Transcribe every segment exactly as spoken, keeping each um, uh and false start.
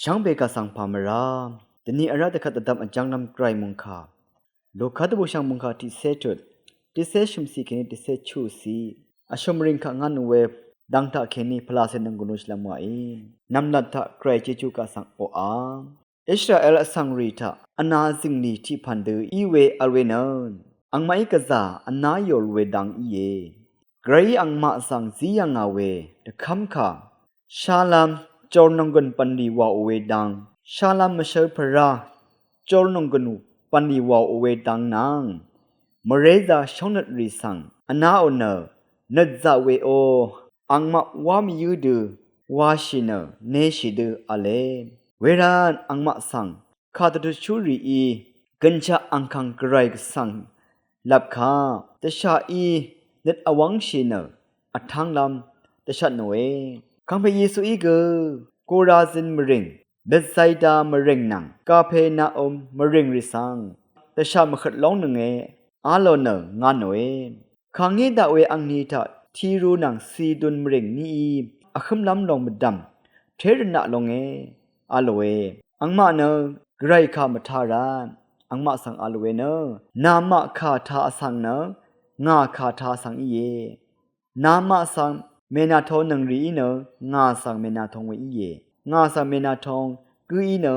Shvngbe kaq svng pà mvrá dvni vrá dvkvt dvdvm vjv́nglv́m Gvray mungkà Luka dvbùshv̀ng mungkà tiqcé tut, tiqcé shø̀mcì kèní tiqcé chuqcì, vshø̀m rìng kaq ngán we dang taq kèní pvlacè nònggùn lúnshìlv́m wàí. Nv̀mlat taq Gvray Jejú kaq svng oqà Israel vsvng rì taq vna zìnglì tiqpv̀n dø í we vl we nø, angmaqí gvzà vná yòl we dang íe. Gvrayí angmaq svng zí yv̀ngà we dvkv́mkà, shalv́m jor nònggùn bv̀nlì wàò we dang, shalv́m mvshvlpvrá jor nònggùn bv̀nlì wàò we dang nvng, mvrézā shóngnøt rì svng vnáò nø, nøt zaq weò, angmaq wá mvyǿ dø washì nø, neshì dø v̄le. Wervt angmaq svng kà dvtutshú rìí gønshaq angkàng Gvray gvsvng lvpkà, dvshaqí nøt vwv́ngshì nø vtv́nglv́m dvshvtnòe. Kàngpè Yesuí gø Korazin mvrìng, Betsaida mvrìng nvng Kapernaum mvrìng rì svng dvshaq mvhøt lóngnønge, a lò nø ngánòe. Kàngé daq we angni taq Tiru nvng Sidon mvrìng nií vhǿmlv́m lòng mvdv̀m té rvnaq longe, a lòe. Angmaq nø Gvray kà mvtá rvt, angmaq svng a lòe nø, namaq kà tā vsvng nø ngà kà tā vsvng íe. Namaq svng mènatōnøng rìí nø ngà svng mènatōng we íe. Ngà svng mènatōng gǿí nø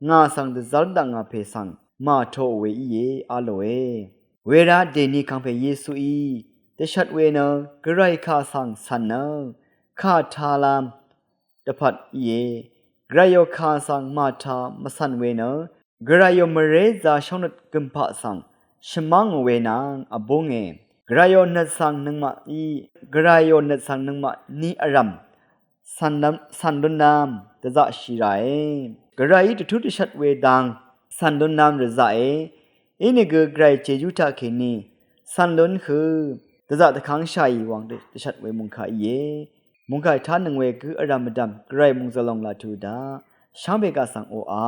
ngà svng dvzv́r daq ngà pè svng màtōò we íe, a lòe. Wervt dèni kàngpè Yesuí dvshvt we nø Gvray kà svng cv̀n nø kà tālv́m dvpvt íe. Gvrayò kà svng màtā mvcv̀n we nø, Gvrayò mvrézā shóngnøt gø̀mpaq svng shvmángò we nvng vbúnge. Gvrayò nøt svng nøngmaqí, Gvrayò nøt svng nøngmaq ni vrv̀m cv̀nlv́m, cv̀nlúnlv́m dvzaqshì ràe. Gvrayí dvtú dvshvt we dang cv̀nlúnlv́m rvzaqe. Inìgø Gvray Jejú taq kèní cv̀nlún hø dvzaq dvkv́ngshàì wvng dvshvt we mungkà íe. Mungkà ètánøng we gǿ vrv̀m mvdv̀m Gvray mòngzø̀l lòng laq tuq daq. Shvngbe kaq svng oqà